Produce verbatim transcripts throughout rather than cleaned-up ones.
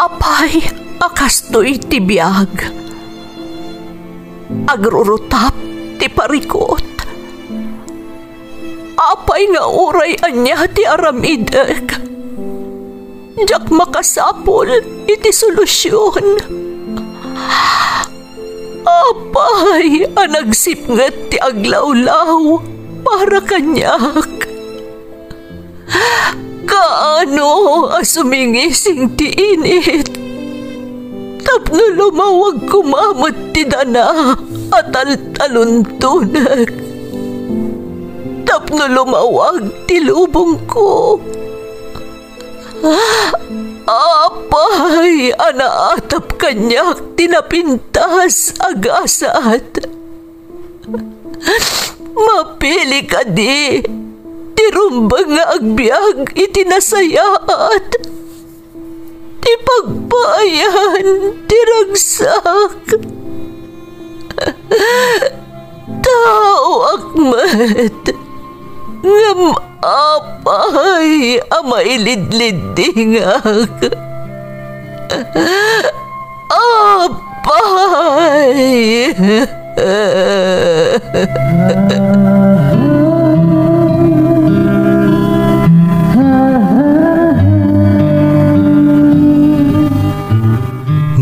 Apay a kastoy ti biag? Agrurutap ti parikut. Apay nga uray ania ti aramidek, diak makasapul iti solusion. Apay a nagsipnget ti aglawlaw para kaniak? Kaano a sumingising ti init tapno lumawag koma met ti dana a taltaluntonek, tapno lumawag ti lubongko? Apay a naatap kaniak ti napintas a gasat? Mapili kadi ti rumbeng nga agbiag iti nasayaat, ti pagpaayan ti ragsak? Taoak met, ngem apay a mailidliddingak? Apay!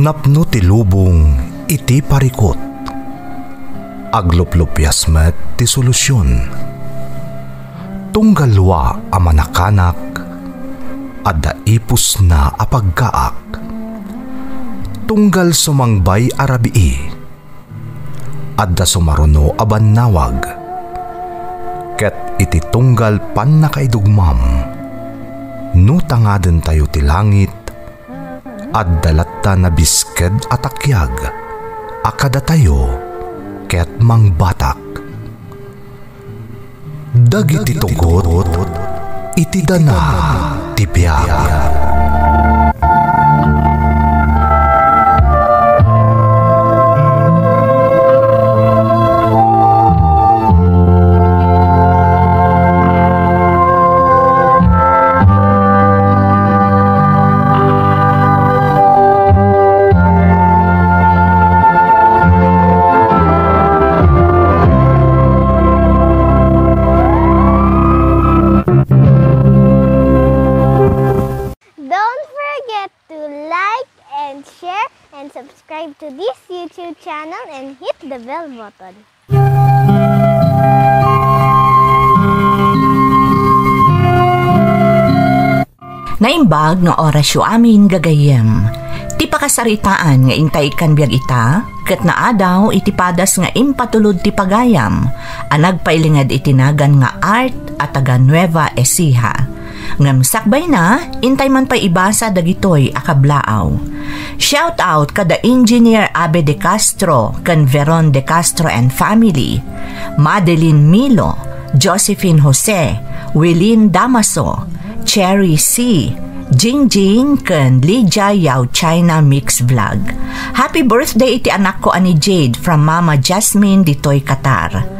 Napno ti lubong iti parikut. Agluplupias met ti solusion. Tunggal lua a manakanak, adda ipusna a paggaak. Tunggal sumangbay a rabii, adda sumaruno a bannawag. Ket iti tunggal pannakaidugmam, no tangadentayo ti langit, adda latta nabisked a takiag a kadatayo ket mangbatak. Dagiti tugot iti dana ti biag. Don't forget to like and share and subscribe to this YouTube channel and hit the bell button. Naimbag nga orasyo amin, gagayyem. Ti pakasaritaan nga intay ikkan biag ita, ket naadaw iti padas nga impatulod ti pagayam a nagpailinged iti nagan nga Art a taga Nueva Ecija. Ngem sakbayna, intay man pay ibasa dagitoy a kablaaw. Shout out kada Engineer Abe de Castro ken Veron de Castro and family, Madeline Milo, Josephine Jose, Wilin Damaso, Cherry C, Jingjing ken Lydia Yao China Mix Vlog. Happy birthday iti anakko a ni Jade from Mama Jasmine ditoy Qatar.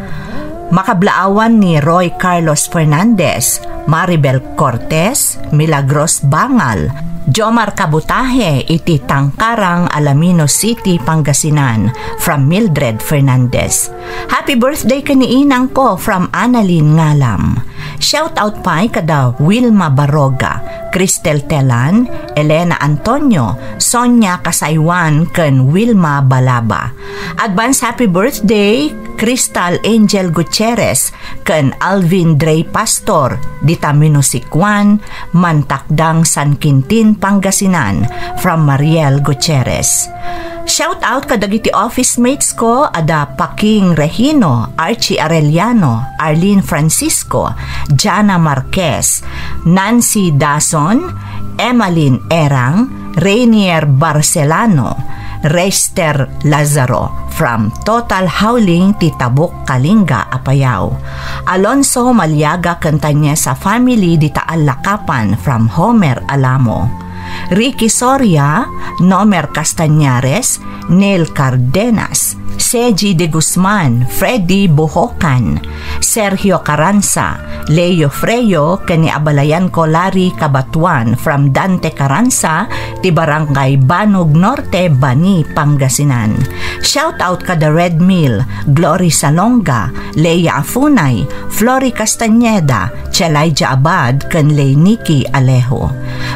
Makablaawan ni Roy Carlos Fernandez, Maribel Cortez, Milagros Bangal, Jomar Kabutahe iti Tangkarang, Alaminos City, Pangasinan, from Mildred Fernandez. Happy birthday ken ni inangko from Annalyn Ngalam. Shout out pay kada Wilma Baroga, Cristel Telan, Elena Antonio, Sonia Kasaywan, ken Wilma Balaba. Advance happy birthday, Crystal Angel Gutierrez, ken Alvin Drey Pastor, dita Minusikuan, Mantakdang, San Quintin, Pangasinan, from Mariel Gutierrez. Shout out kadagiti office mates ko, ada Paking Regino, Archie Arellano, Arlene Francisco, Jana Marquez, Nancy Dason, Emmeline Erang, Rainier Barcelano, Rester Lazaro, from Total Hauling ti Tabuk, Kalinga, Apayao. Alonso Maliaga ken Tanyesa family dita Allakapan, from Homer Alamo. Ricky Soria, Nomer Castañares, Neil Cardenas, Seji de Guzman, Freddy Bohocan, Sergio Caranza, Leo Freyo, ken ni abalayanko Larry Cabatuan from Dante Caranza, ti Barangay Banog Norte, Bani, Pangasinan. Shout out kada Red Mill, Glory Salonga, Lea Afunay, Flory Castañeda, Chelaija Abad, ken Lay Nikki Alejo.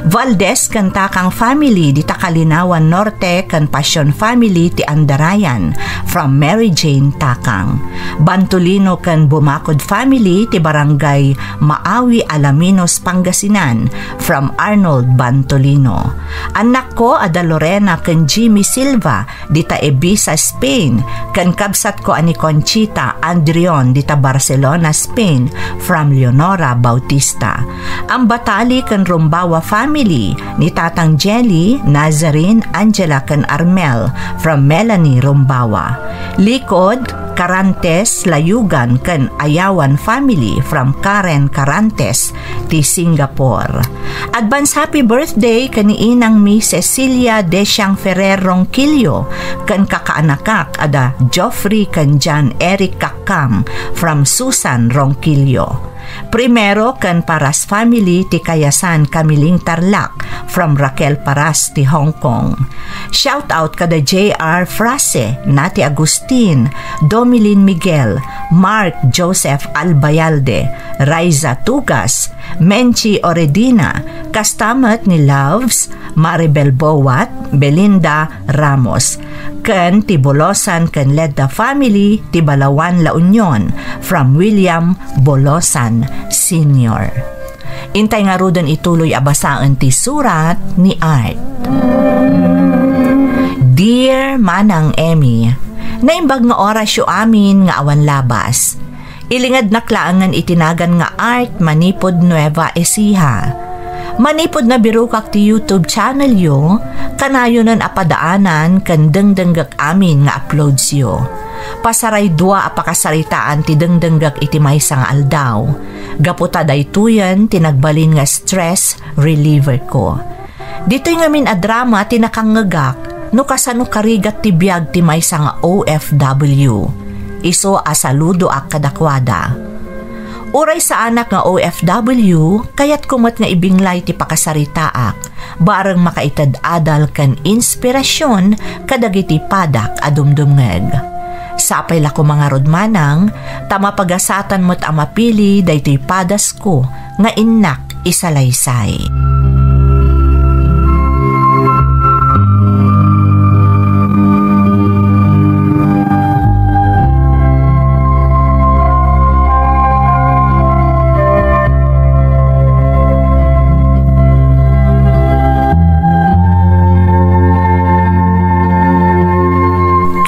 Valdez ken Takang family dita Kalinawan Norte ken Pasion family ti Andarayan from Mary Jane Takang. Bantolino ken Bumakod family ti Barangay Maawi, Alaminos, Pangasinan from Arnold Bantolino. Annakko a da Lorena ken Jimmy Silva dita Ibiza, Spain, ken kabsatko a ni Conchita Andrion dita Barcelona, Spain, from Leonora Bautista. Ambatali ken Rumbawa family, ni Tatang Jelly, Nazarene, Angela, ken Armel, from Melanie Rumbawa. Likod, Carantes, Layugan, ken Ayawan family, from Karen Carantes, ti Singapore. Advance happy birthday ken ni inang mi Cecilia Desiang Ferrer Ronquillo ken kakaanakak a da Geoffrey ken John Eric Kakkam from Susan Ronquillo. Primero ken Paras family ti Kayasan, Camiling, Tarlac from Raquel Paras ti Hong Kong. Shout out kada J R Frase, Nati Agustin, Domilin Miguel, Mark Joseph Albayalde, Raiza Tugas, Menchi Oredina, kasta met ni Loves, Maribel Bowat, Belinda Ramos, ken ti Bolosan ken Ledda family ti Balawan, La Union, from William Bolosan Senior. Intay ngaruden ituloy a basaen ti surat ni Art. Dear Manang Emmy, naimbag nga orasyo amin nga awan labas. Ilingednak laengen iti nagan nga Art manipud Nueva Ecija. Manipud nabirokak ti YouTube channelyo, kanayonen a padaanan ken dengdenggek amin nga uploadsyo. Pasaray dua a pakasaritaan ti dengdenggek iti maysa nga aldaw. Gapu ta daytoyen ti nagbalin nga stress reliever ko. Ditoy ngamin a drama ti nakangngegak no kasano karigat ti biag ti maysa nga O F W. Isu a saludoak kadakuada. Uray saanak nga O F W, kayatko met nga ibinglay ti pakasaritaak, bareng makaited adal ken inspirasyon kadagiti padak a dumdumngeg. Sapay la koma ngarud manang, ta mapagasatan met a mapili daytoy padasko nga innak isalaysay.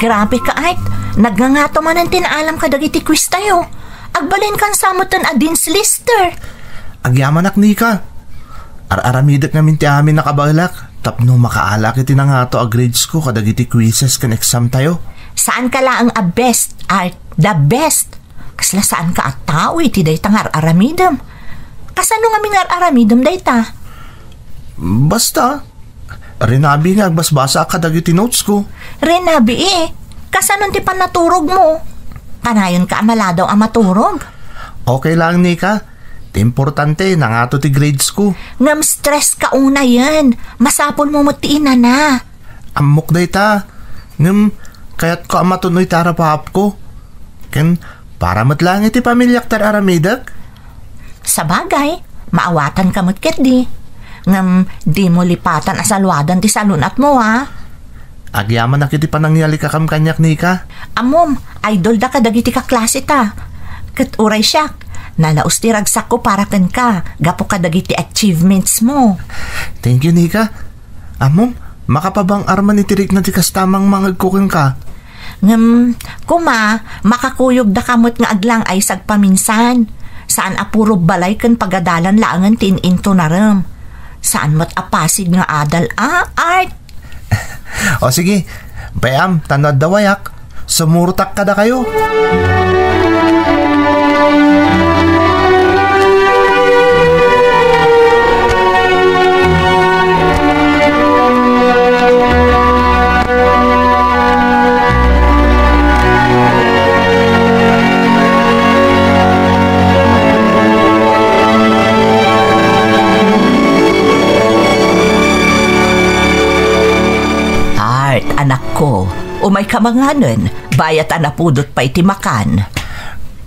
Grabe ka, Art. Nagngangato manen ti naalam kadagiti quiz tayo. Agbalinkan sa metten a Dean's Lister. Agyamanak, Nika. Ar-aramidek ngamin ti amin a kabaelak tapno makaalak iti nangato a grades ko kadagiti quizzes ken exam tayo. Saan ka laeng a best, Art. The best. Kasla saan ka a tao iti dayta nga ar-aramidem. Kasano ngamin nga ar-aramidem dayta? Basta, rinabi nga agbasbasa kadagiti notes ko. Rinabi, eh. Kasano ti panaturog mo? Kanayon ka a maladaw a maturog? Okay lang, Nika. Ti importante, nangato ti grades ko. Ngem stress ka unayen. Masapul mo met ti inana. Ammok dayta. Ngem, kayatko a matunoy ti arapaap ko. Ken, para met lang iti pamiliak ti ar-aramidek. Sabagay, maawatan ka met ketdi. Ngem, di mo lipatan a saluadan ti salun-at mo, ha? Agyamanak iti panangyalika kam kaniak, Nika. Ammom, idol da kadagiti kaklase ta. Ket uray siak, nalaus ti ragsakko para kenka, gapu kadagiti achievements mo. Thank you, Nika. Ammom, makapabang-ar man iti rikna ti kasta a mangmangegko kenka. Ngem, koma, makakuyogdaka met nga aglang-ay sagpaminsan. Saan a puro balay ken pagadalan laengen ti in-intunarem. Saan met a pasig nga adal a, Art? O sige, bay-am, ta no adda wayak, sumurotak kadakayo. O, umayka manganen, bayat a napudot pay ti makan.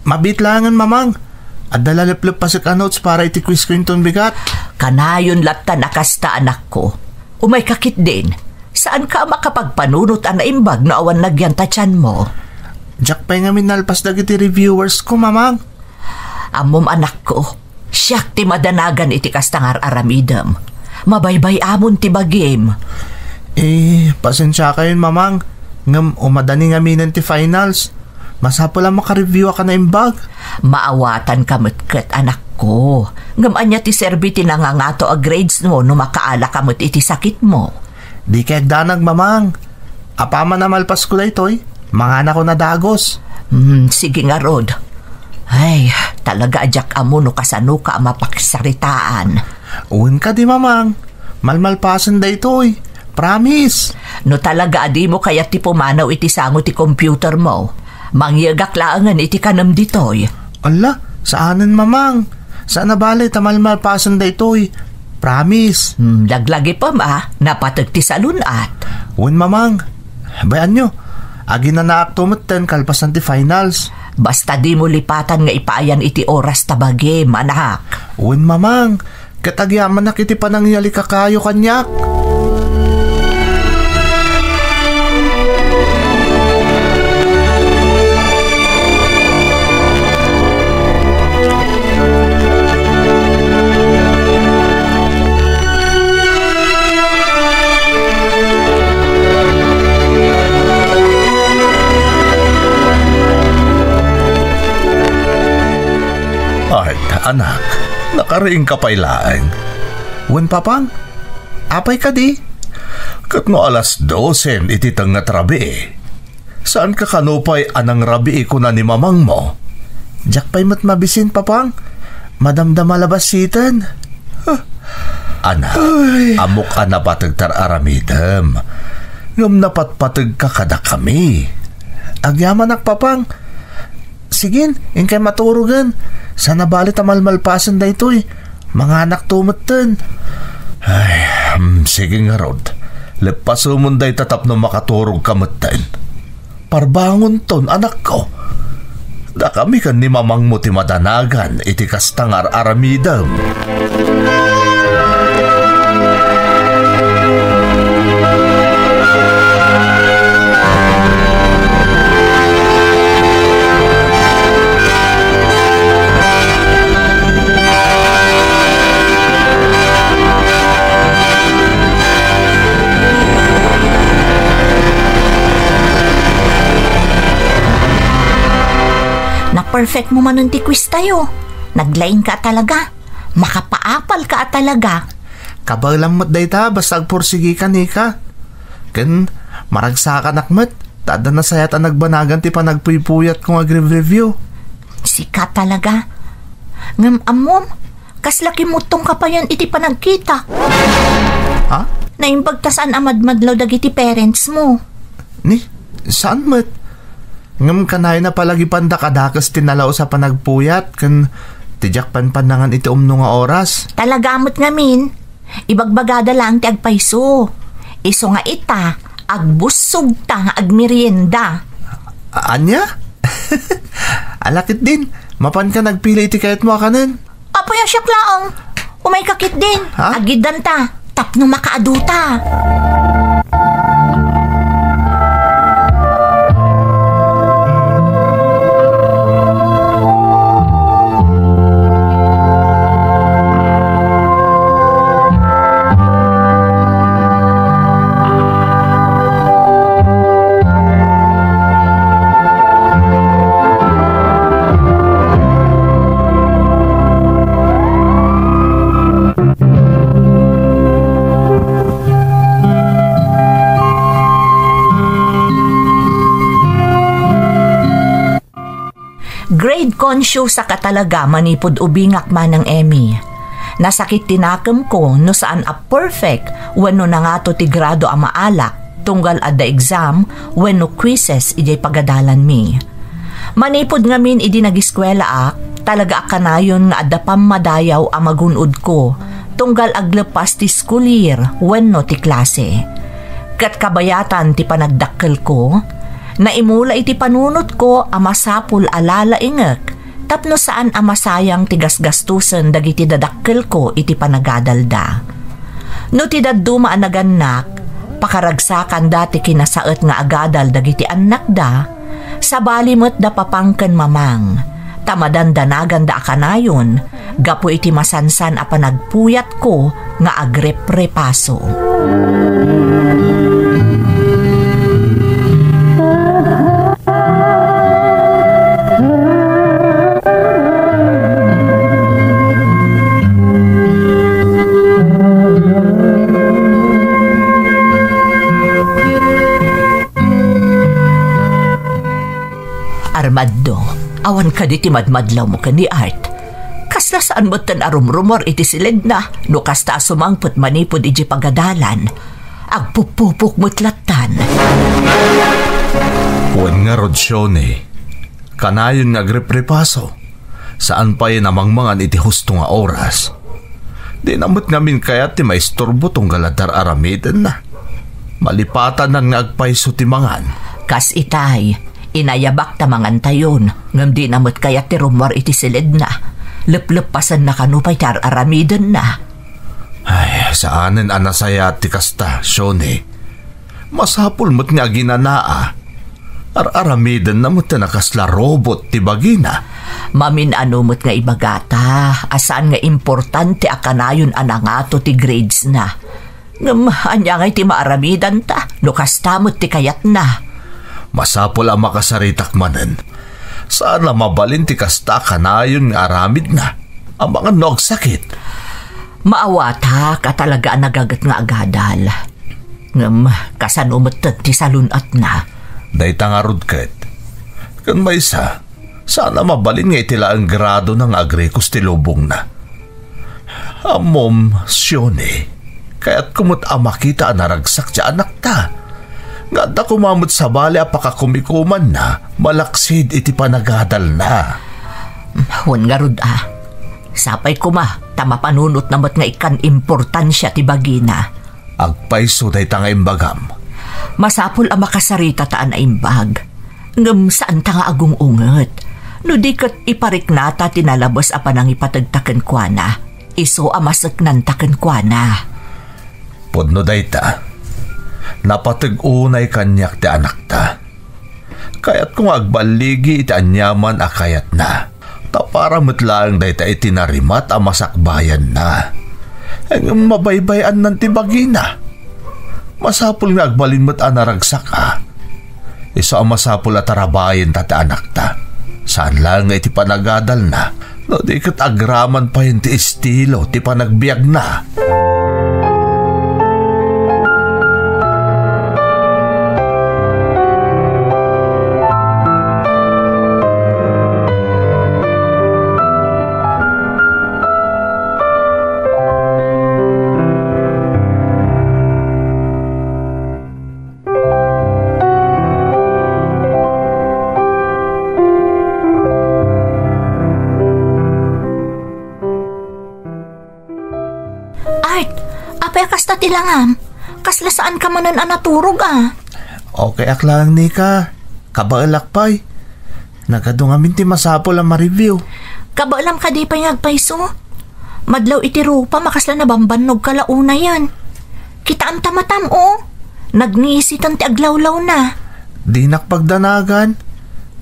Mabiit laengen, Mamang. Adda la lepleppasek a notes para iti quiz ko inton bigat. Kanayon latta a kasta, anakko. Umayka ketdin. Saanka a makapagpanunot a naimbag no awan nagyan ta tianmo. Diak pay ngamin nalpas dagiti reviewers ko, Mamang. Ammom, anakko, siak ti madanagan iti kasta nga ar-aramidem. Mabaybay-amon ti bagim. Eh, pasensiakayon, Mamang, ngem umadani ngaminen ti finals. Masapul a makareviewak a naimbag. Maawatanka met ket, anakko. Ngem ania ti serbi ti nangangato a grades mo no makaalaka met iti sakitmo? Dika agdanag, Mamang. Apaman a malpasko daytoy, manganakon a dagus. Hmm, sige ngarud. Ay, talaga a diak ammo no kasanoka a mapaksaritaan. Wen kadi, Mamang. Malmalpasen daytoy. Promise. No talaga a dimo kayat ti pumanaw iti sango ti computer mo, mangyegak laengen iti kanem ditoy. Alla, saanen, Mamang. Saan a bale ta malmalpasen daytoy. Promise. Hmm, laglagipem a, napateg ti salun-at. Wen, Mamang. Bay-anyo, aginanaakto metten kalpasan ti finals. Basta dimo lipatan nga ipaayan iti oras ta bagim, anak. Wen, Mamang. Ket agyamanak iti panangiyalikakayo kaniak. Ay, anak, nakariingka pay laeng. Wen, Papang, apay kadi? Ket no alas dosem iti tengnga ti rabii, saanka kano pay a nangrabii kuna ni mamangmo? Diak pay met mabisin, Papang. Madamdama la bassiten. Huh. Anak, ay, ammok a napateg ti ar-aramidem. Ngem napatpategka kadakami. Agyamanak, Papang. Sige, inkay maturogen. Saan a bale ta malmalpasen daytoy. Manganakto metten. Ay, hmm, sige ngarud. Leppasem dayta tapno makaturogka metten. Parbangonton, anakko. Dakami ken ni mamangmo ti madanagan iti kasta nga ar-aramidem. Na-perfect mo manen ti quiz tayo. Naglaingka a talaga. Makapaapalka a talaga. Kabaelam met dayta, basta agpursigika, Nika. Ken maragsakanak met, ta adda nasayaat a nagbanagan ti panagpuypuyatko nga agrev-review. Sika talaga. Ngem ammom, kasla kimmuttongka payen iti panagkitak. Ha? Naimbag ta saan a madmadlaw dagiti parents mo. Ni, saan met? Ngem kanayon a palagipanda kadakes ti nalaus a panagpuyat ken ti diak panpannangan iti umno nga oras. Talaga met ngamin, ibagbagada laeng ti agpayso. Isu nga ita, agbussogta nga agmerienda. A-, ania? Ala ketdin, mapanka nagpili iti kayatmo a kanen? Apoy a siak laeng. Umayka ketdin. Ha? Agiddanta. Tapno makaaduta. Grade conscious-ak a talaga manipud ubingak, Manang Emmy. Nasakit ti nakemko no saan a perfect wenno nangato ti grado a maalak tunggal adda exam wenno quizzes idiay pagadalanmi. Manipud ngamin idi nagiskuelaak, talaga a kanayon nga adda pammadayaw a magun-odko tunggal aglepas ti school year wenno ti klase. Ket kabayatan ti panagdakkelko, naimula iti panunotko a masapul a lalaingek tapno saan a masayang ti gasgastusen dagiti dadakkelko iti panagadalda. No ti dadduma a nagannak, pakaragsakanda ti kinasaet nga agadal dagiti annakda, sabali met da papang ken mamang, ta madandanaganda a kanayon gapu iti masansan a panagpuyatko nga agreprepaso. Armando, awan kadi ti madmadlawmo ken ni Art? Kasla saan metten a rumrumuar iti siledna no kasta a sumangpet manipud idiay pagadalan. Agpupupok met lattan. Wen ngarud, Shoni, kanayon nga agreprepaso. Saan pay a mangmangan iti husto nga oras. Dina met ngamin kayat ti maisturbo tunggal adda ar-aramidenna. Malipatanan nga agpayso ti mangan. Kas itay, inayabak ta mangantayon, ngem dina met kayat ti rummuar iti siledna. Lepleppasenna kano pay ti ar-aramidenna. Ay, saanen a nasayaat ti kasta, Shoni. Masapul met nga aginanaa. Ar-aramidenna met ta kasla robot ti bagina. Mamin-ano met nga ibagata a saan nga importante a kanayon a nangato ti gradesna. Ngem ania ngay ti maaramidanta no kasta met ti kayatna? Masapul a makasaritak manen. Saan a mabalin ti kasta a kanayon nga aramidna. Amangan no agsakit. Maawatak a talaga a nagaget nga agadal. Ngem kasano met ti salun-atna? Dayta ngarud ket. Ken maysa, saan a mabalin nga iti laeng gradona nga agrikos ti lubongna. Ammom, Shoni, kayatko met a makita a naragsak ti anakta. Nga adda koma met sabali a pakakumikumanna malaksid iti panagadalna. Wen ngarud a. Sapay koma ta mapanunotna met nga ikkan importansia ti bagina. Agpayso dayta nga imbagam. Masapul a makasarita ta a naimbag. Ngem saanta nga agung-unget. No di ket ipariknata ti nalabes a panangipategta kenkuana, isu a maseknanta kenkuana. Pudno dayta. Napateg unay kaniak ti anakta. Kayatko nga agballigi iti aniaman a kayatna. Ta para met laeng dayta iti narimat a masakbayanna. Ngem mabaybay-annan ti bagina. Masapul nga agbalin met a naragsak a. Isu a masapul a tarabayenta ti anakta. Saan laeng nga iti panagadalna, no di ket agraman payen ti estilo ti panagbiagna. Art, apay a kasta ti langam? Kasla saan ka manen a naturog a? Okay ak laeng, Nika. Kabaelak pay. Nagadu ngamin ti masapul a ma-review. Kabaelam kadi pay nga agpayso? Madlaw iti rupa, makasla nabambannog ka la unayen. Kitaem ta matam, o. Nagngisitan ti aglawlawna. Dinak pagdanagan.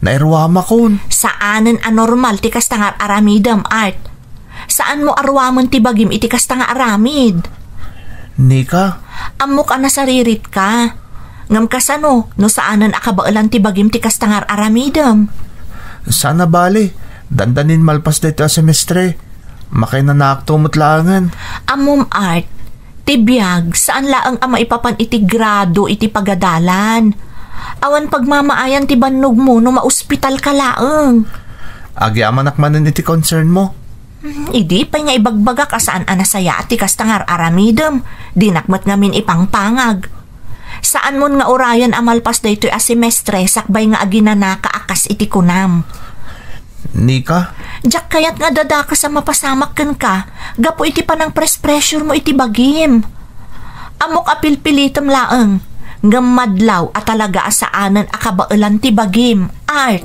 Nairuamakon. Saanen a normal ti kasta nga ar-aramidem, Art. Saanmo a ruamen ti bagim iti kasta nga aramid? Nika? Ammok a nasaririt ka. Ngem kasano no saanen a kabaelan ti bagim ti kasta nga ar-aramidem? Saan a bale, dandanin malpas daytoy a semestre. Makainanakto met laengen. Ammom, Art, ti biag, saan laeng a maipapan iti grado iti pagadalan. Awan pagmamaayan ti bannogmo no maospital ka laeng. Agyamanak manen iti concern mo. Hmm, idi pay nga ibagbagak a saan a nasayaat ti kasta nga ar-aramidem, dinak met ngamin ipangpangag. Saanmon nga urayen a malpas daytoy a semestre sakbay nga aginanaka a kas iti kunam. Nika? Diak kayat nga dadakes a mapasamak kenka gapu iti panangpres-pressure mo iti bagim. Ammok a pilpilitem laeng. ngem madlaw a talaga a saanen a kabaelan ti bagim, Art.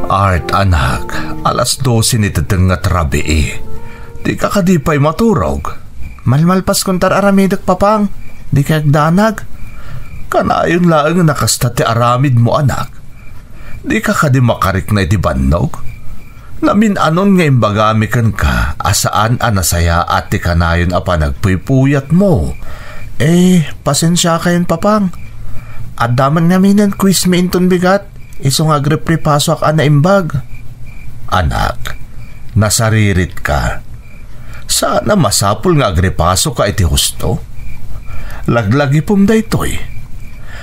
Art, anak, alas dose ni tetengnga ti rabii. Dika kadi pay maturog? Malmalpas kunta aramidek, Papang. Dika agdanag. Kanayon laeng a kasta ti aramidmo, anak. Dika kadi makarikna iti bannog? Namin-anon nga imbagami kenka a saan a nasayaat ti kanayon a panagpuypuyatmo. Eh, pasensiakayon, Papang. Adda man ngaminen quiz mi inton bigat, isu nga agripripasoak a naimbag. Anak, nasariritka. Saan a masapul nga agripasoka iti husto? Laglagipem daytoy.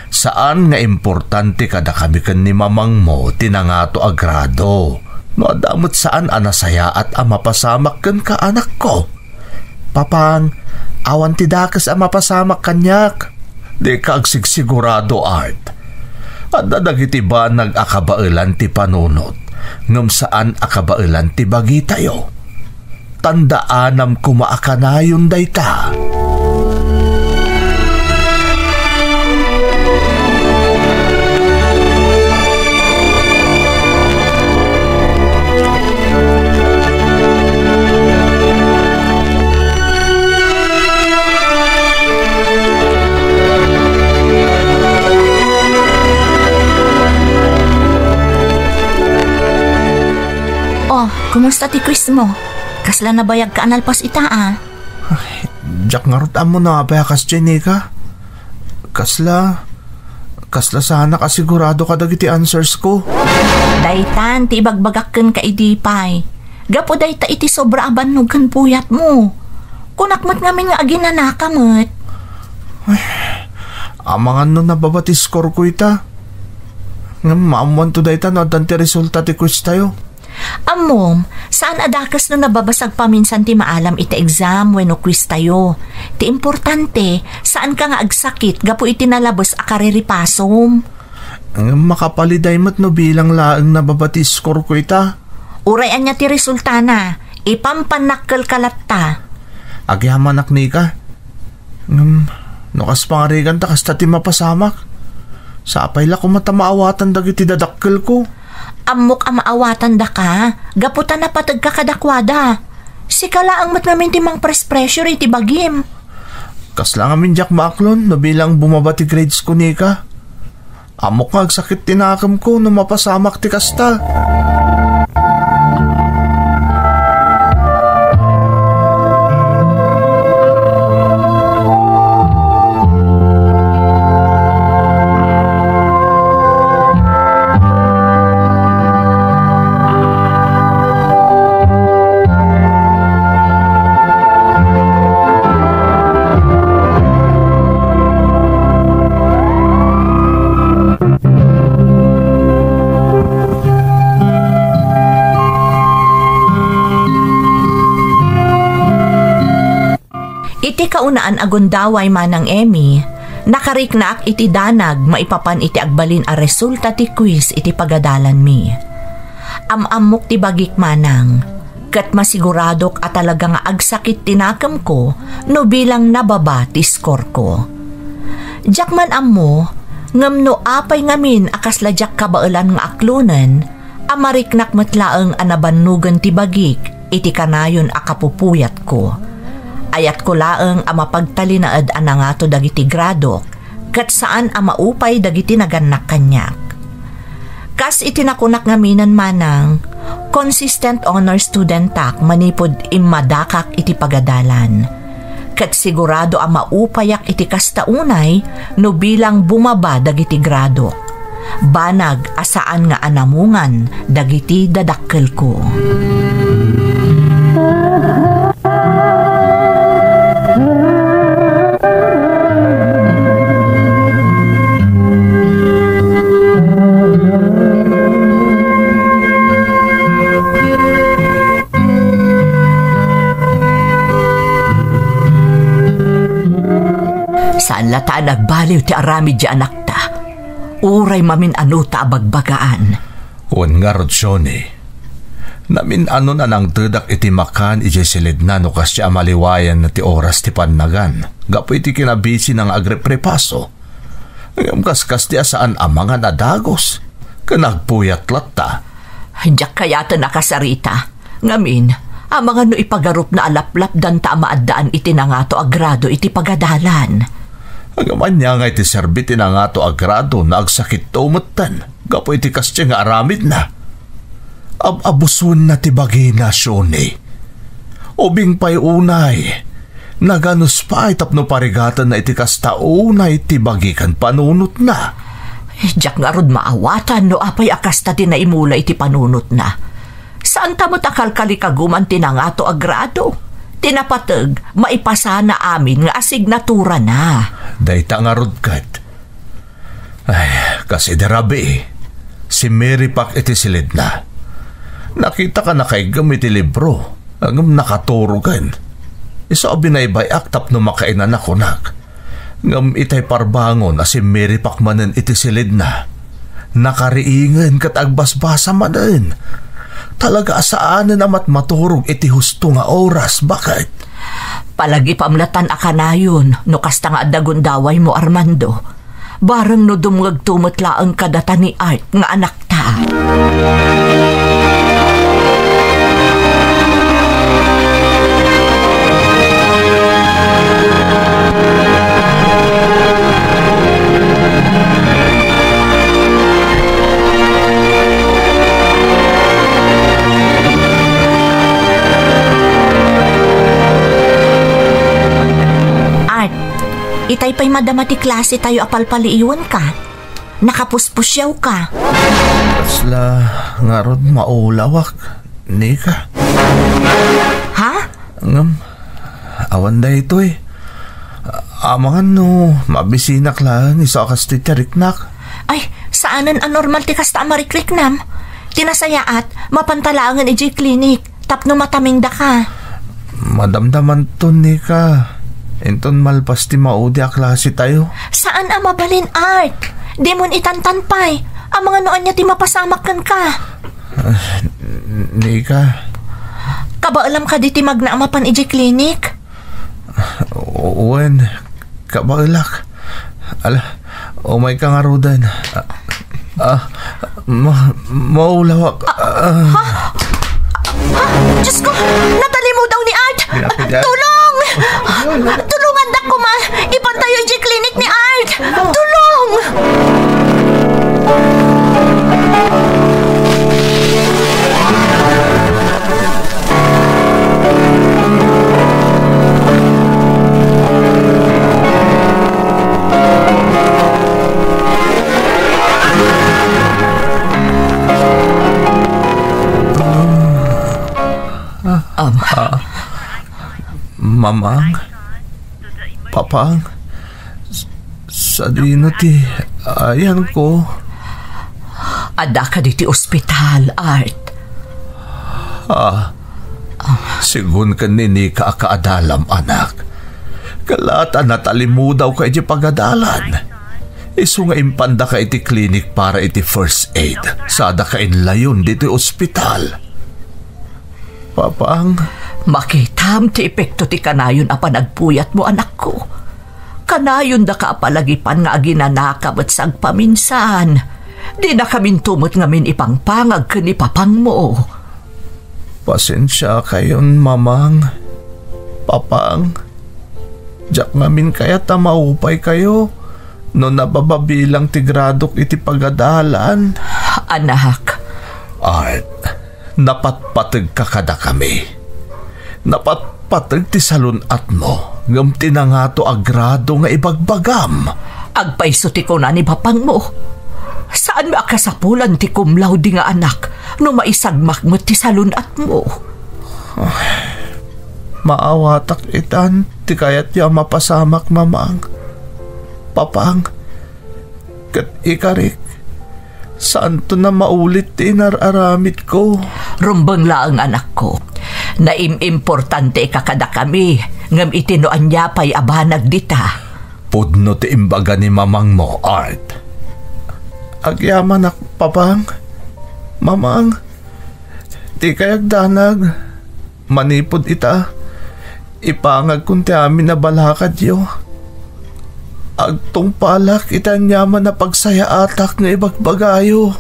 Saan nga importante kadakami ken ni mamangmo ti nangato a grado. No adda met saan a nasayaat a mapasamak kenka, anakko. Papang, awan ti dakes a mapasamak kaniak. Dika agsigsigurado, Art. Adda dagiti banag a kabaelan ti panunot, ngem saan a kabaelan ti bagitayo. Tandaanam koma a kanayon dayta. Oh, kumusta ti quiz mo? Kasla nabayagka a nalpas ita, a? Ay, diak ngarud ammo no apay a kasdiay, Nika. Kasla, kasla saanak a sigurado kadagiti answers ko. Daytan ti ibagbagak kenka idi pay. Gapu dayta iti sobra a bannog ken puyatmo. Kunak met ngamin nga aginanaka met. Ay, amangan no nababa ti score ko ita. Ngem maammoanto dayta no addan ti resulta ti quiz tayo. Ammom, saan a dakes no nababasag paminsan ti maalam iti exam wenno quiz tayo. Ti importante, saanka nga agsakit gapu iti nalabes a kariripasom. Ngem makapaliday met no bilang laeng nababa ti score ko ita. Uray ania ti resultana, ipampannakkelka latta. Agyamanak, Nika. Ngem, no kas pangarigan ta kasta ti mapasamak, sapay la koma ta maawatan dagiti dadakkelko. Ammok a maawatandaka, gapu ta napategka kadakuada. Sika laeng met ngamin ti mangpres-pressure iti bagim. Kasla ngamin diak maaklon no bilang bumaba ti grades ko, Nika. Ammok nga agsakit ti nakemko no mapasamak ti kasta. Iti kaunaan a gundaway, Manang Emmy, nakariknaak iti danag maipapan iti agbalin a resulta ti quiz iti pagadalanmi. Am-ammok ti bagik, Manang, ket masiguradok a talaga nga agsakit ti nakemko no bilang nababa ti score ko. Diak man ammo, ngem no apay ngamin a kasla diak kabaelan nga aklonen, a mariknak met laeng a nabannogen ti bagik iti kanayon a kapupuyatko. Ayatko laeng a mapagtalinaed a nangato dagiti gradok, ket saan a maupay dagiti nagannak kaniak. Kas iti nakunak ngaminen, Manang, consistent honor studentak manipud immadakak iti pagadalan. Ket sigurado a maupayak iti kasta unay no bilang bumaba dagiti gradok. Banag a saan nga anamungan dagiti dadakkelko. Saan latta a nagbaliw ti aramid ti anakta, uray mamin-anota a bagbagaan. Wen ngarud, Shoni, namin-anon a nangtedak iti makan idiay silidna no kasdi a maliwayanna ti oras ti pannagan gapu iti kinabisina nga agreprepaso. Ngem kaskasdi a saan a mangan a dagus, ken agpuyat latta. Diak kayaten a kasarita. Ngamin, amangan no ipagarupna a laplapdanta a maaddaan iti nangato a grado iti pagadalan. Ngem ania nga iti serbi ti nangato a grado no agsakitto metten gapu iti kasdi nga aramidna? Ab-abusuenna ti bagina, Shoni. Ubing pay unay, naganus pay tapno parigatenna iti kasta unay ti bagi ken panunotna. Diak ngarud maawatan no apay a kasta ti naimula iti panunotna. Saanta met a kalkalikaguman ti nangato a grado. Ti napateg, maipasana amin nga asignaturana. Dayta ngarud ket. Ay, kas idi rabii, simmiripak iti silidna. Nakitak a nakaiggem iti libro, ngem nakaturogen. Isu a binaybay-ak tapno makainana kunak. Ngem itay parbangon a simmiripak manen iti silidna, nakariingen ket agbasbasa manen. Talaga a saanen a matmaturog iti husto nga oras, baket. Palagipam latan a kanayon no kasta nga adda gundawaymo, Armando. Bareng no dumngegto met laeng kadata ni Art nga anakta. Art, itay pay madama ti klase tayo a palpaliiwenka. Nakapuspusiawka. Kasla ngarud maulawak, Nika. Ha? Ngem, awan daytoy. Amangan no mabisinak laeng isu a kas ti tiariknak. Ay, saanen a normal ti kasta a marikriknam. Ti nasayaat, mapanta laengen idiay klinik tapno matamingdaka. Madamdamanton, Nika. Inton malpas ti maudi a klase tayo. Saan a mabalin, Art. Dimon itantan pay. Amangan no ania ti mapasamak kenka. Ah, Nika. Kabaelam kadi ti magna a mapan idiay klinik? Wen, kabaelak. Ala, umayka ngaruden. Ah, ah, ma-, maulawak. Ah, ah. Ha? Ha? Diyos ko, natalimudaw ni Art! Tulong! Tulungandak koma! Ipantayo idiay klinik ni Art! Tulong! Ama. Ah, Mamang? Papang? S-, sadino ti ayanko? Adda kadi ti ospital, Art. Ah, sigun ken ni Nika a kaadalam, anak. Kalat a natalimudawka iti pagadalan. Isu nga impandaka iti klinik para iti first aid, sadaka inlayon ditoy ospital. Papang. Makitam ti epekto ti kanayon a panagpuyatmo, anakko. Kanayondaka a palagipan nga aginanaka met sagpaminsan. Dinakaminto met ngamin ipangpangag ken ni papangmo. Pasensiakayon, Mamang. Papang. Diak ngamin kayat a maupaykayo no nabababilang ti gradok iti pagadalan. Anak. Art, napatpategka kadakami. Napatpateg ti salun-atmo, ngem ti nangato a grado nga ibagbagam. Agpayso ti kuna ni papangmo. Saanmi a kasapulan ti cum laude nga anak no maisagmak met ti salun-atmo. Maawatak itan ti kayatyo a mapasamak, Mamang, Papang, ket ikarik, saanto a maulit ti inar-aramidko. Rumbeng laeng, anakko. Naim-importanteka kadakami, ngem iti no ania pay a banag dita. Pudno ti imbaga ni mamangmo, Art. Agyamanak, Papang. Mamang, dikay agdanag. Manipud ita, ipangagkon ti amin a balakadyo. Agtungpalak iti aniaman a pagsayaatak nga ibagbagayo.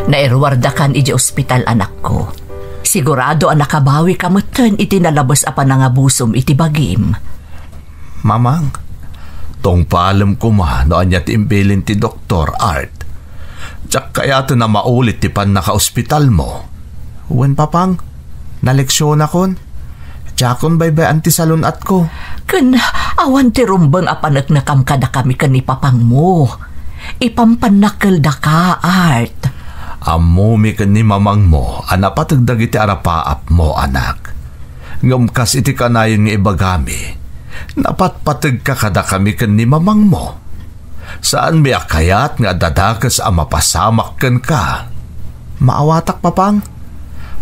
Nairuardakan idiay ospital, anakko. Sigurado a nakabawika metten iti nalabes a panangabusom iti bagim. Mamang, tungpalem koma no ania ti imbilin ti doktor, Art. Diak kayaten a maulit ti pannakaospitalmo. Wen, Papang, naleksionakon. Diakon baybay-an ti salun-atko. Ken awan ti rumbeng a paneknekam kadakami ken ni Papangmo. Ipampannak kel daka, Art. Ammomi ken ni Mamangmo a napateg dagiti arapaapmo, anak. Ngem kas iti kanayon nga ibagami, napatpategka kadakami ken ni Mamangmo. Saanmi a kayat nga adda dakes a mapasamak kenka. Maawatak, Papang.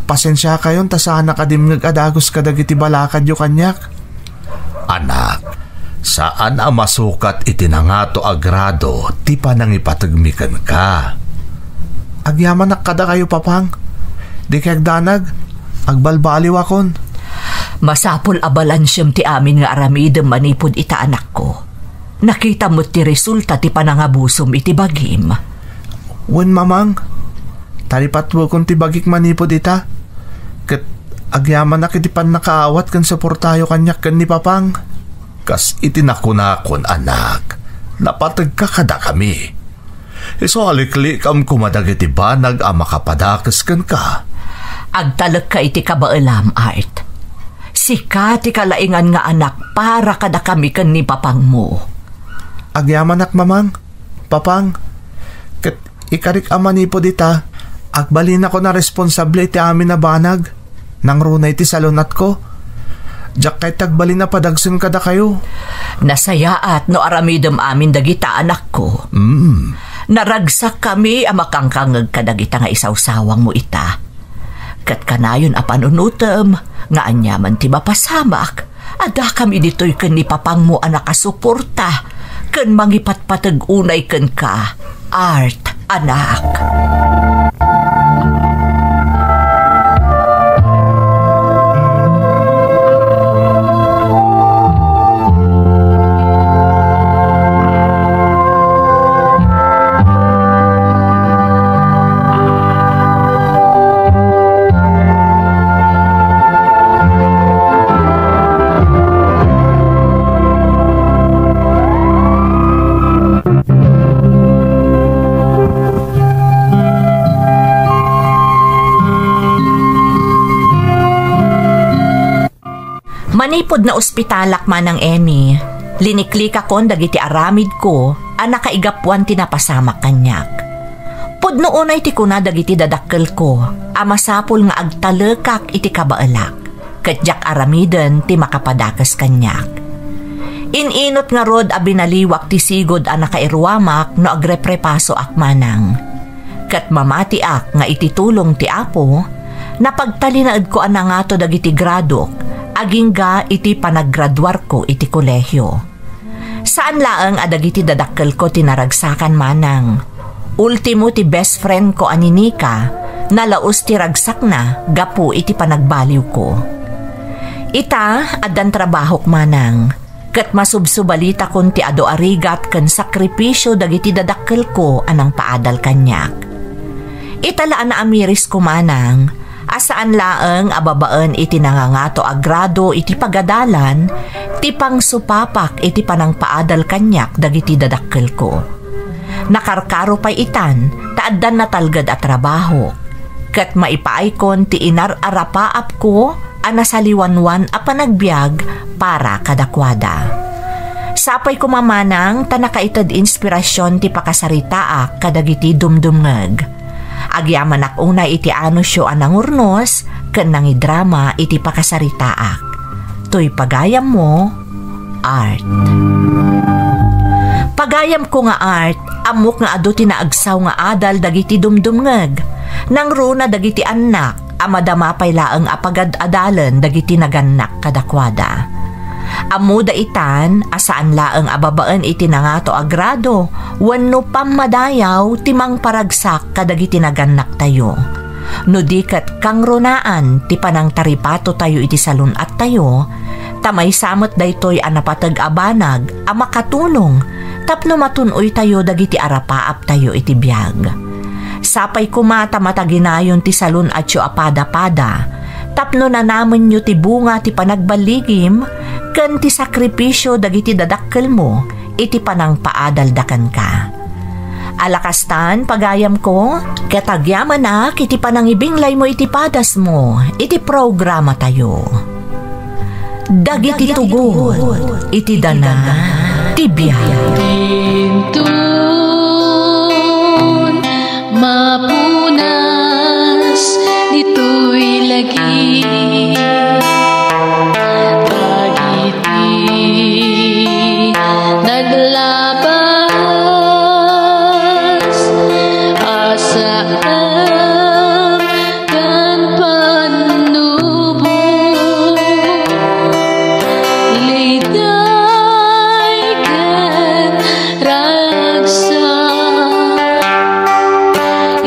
Pasensiakayon ta saanak a dimngeg a dagus kadagiti balakadyo kaniak. Anak, saan a masukat iti nangato a grado ti panangipategmi kenka. Agyamanak kadakayo, Papang. Dikay agdanag, agbalbaliwakon. Masapul a balansiem ti amin nga aramidem manipud ita, anakko. Nakitam met ti resulta ti panangabusom iti bagim. Wen, Mamang, talipatwekon ti bagik manipud ita. Ket agyamanak iti pannakaawat ken suportayo kaniak ken ni Papang. Kas iti nakunakon, anak, napategka kadakami. Isu a liklikam koma dagiti banag a makapadakes kenka. Agtalekka iti kabaelam, Art. Sika ti kalaingan nga anak para kadakami ken ni Papangmo. Agyamanak, Mamang, Papang, ket ikarik a manipud ita, agbalinakon a responsable iti amin a banag. Nangruna iti salun-atko. Diak kayat ti agbalin a padagsen kadakayo. Nasayaat no aramidem amin dagita, anakko. Mm. Naragsakkami a makangkangngeg kadagita nga isawsawangmo ita. Ket kanayon a panunotem nga aniaman ti mapasamak, addakami ditoy ken ni Papangmo a nakasuporta ken mangipatpateg unay kenka, Art, anak. Manipud naospitalak, Manang Emmy, liniklikakon dagiti aramidko a nakaigapuan ti napasamak kaniak. Pudno unay ti kuna dagiti dadakkelko a masapul nga agtalekak iti kabaelak, ket diak aramiden ti makapadakes kaniak. In-inut ngarud a binaliwak ti sigud a nakairuamak no agreprepasoak, Manang. Ket mamatiak nga iti tulong ti Apo, napagtalinaedko a nangato dagiti gradok agingga iti panaggraduarko iti kolehio. Saan laeng a dagiti dadakkelko ti naragsakan, Manang. Ultimo ti best friendko a ni Nika, nalaus ti ragsakna gapu iti panagbaliwko. Ita, addan trabahok, Manang. Ket masubsubalitakon ti adu a rigat ken sakripisio dagiti dadakkelko a nangpaadal kaniak. Ita la a naamirisko, Manang, a saan laeng a babaen iti nangangato a grado iti pagadalan ti pangsupapak iti panangpaadal kaniak dagiti dadakkelko. Nakarkaro pay itan ta addan natalged a trabaho, ket maipaaykon ti inar-arapaapko a nasaliwanwan a panagbiag para kadakuada. Sapay koma manang ta nakaited inspirasyon ti pakasaritaak kadagiti dumdumngeg. Agyamanak unay iti anusyo a nangurnos ken nangidrama iti pakasaritaak. Toy pagayammo, Art. Pagayamko nga Art, ammok nga adu ti naagsaw nga adal dagiti dumdumngeg. Nangruna dagiti annak a madama pay laeng a pagad-adalen dagiti nagannak kadakuada. Ammoda itan a saan laeng a babaen iti nangato a grado wenno pammadayaw ti mangparagsak kadagiti nagannaktayo. No di ket kangrunaan ti panangtaripatotayo iti salun-attayo, ta maysa met daytoy a napateg a banag a makatulong tapno matun-oytayo dagiti arapaaptayo iti biag. Sapay koma ta mataginayon ti salun-atyo a pada-pada tapno nanamenyo ti bunga ti panagballigim ken ti sakripisio dagiti dadakkelmo iti panangpaadalda kenka. Ala kastan, pagayamko, ket agyamanak iti panangibinglaymo iti padasmo iti programatayo. Dagiti tugon iti dana ti biag. Inton mapunas ditoy lagip, dagiti naglabas a saan ken pannubo, liday ken ragsak,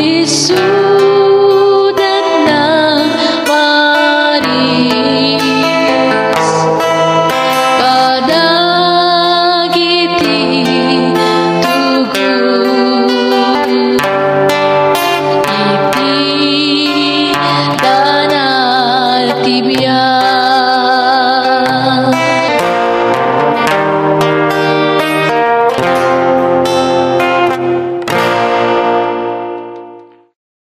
isu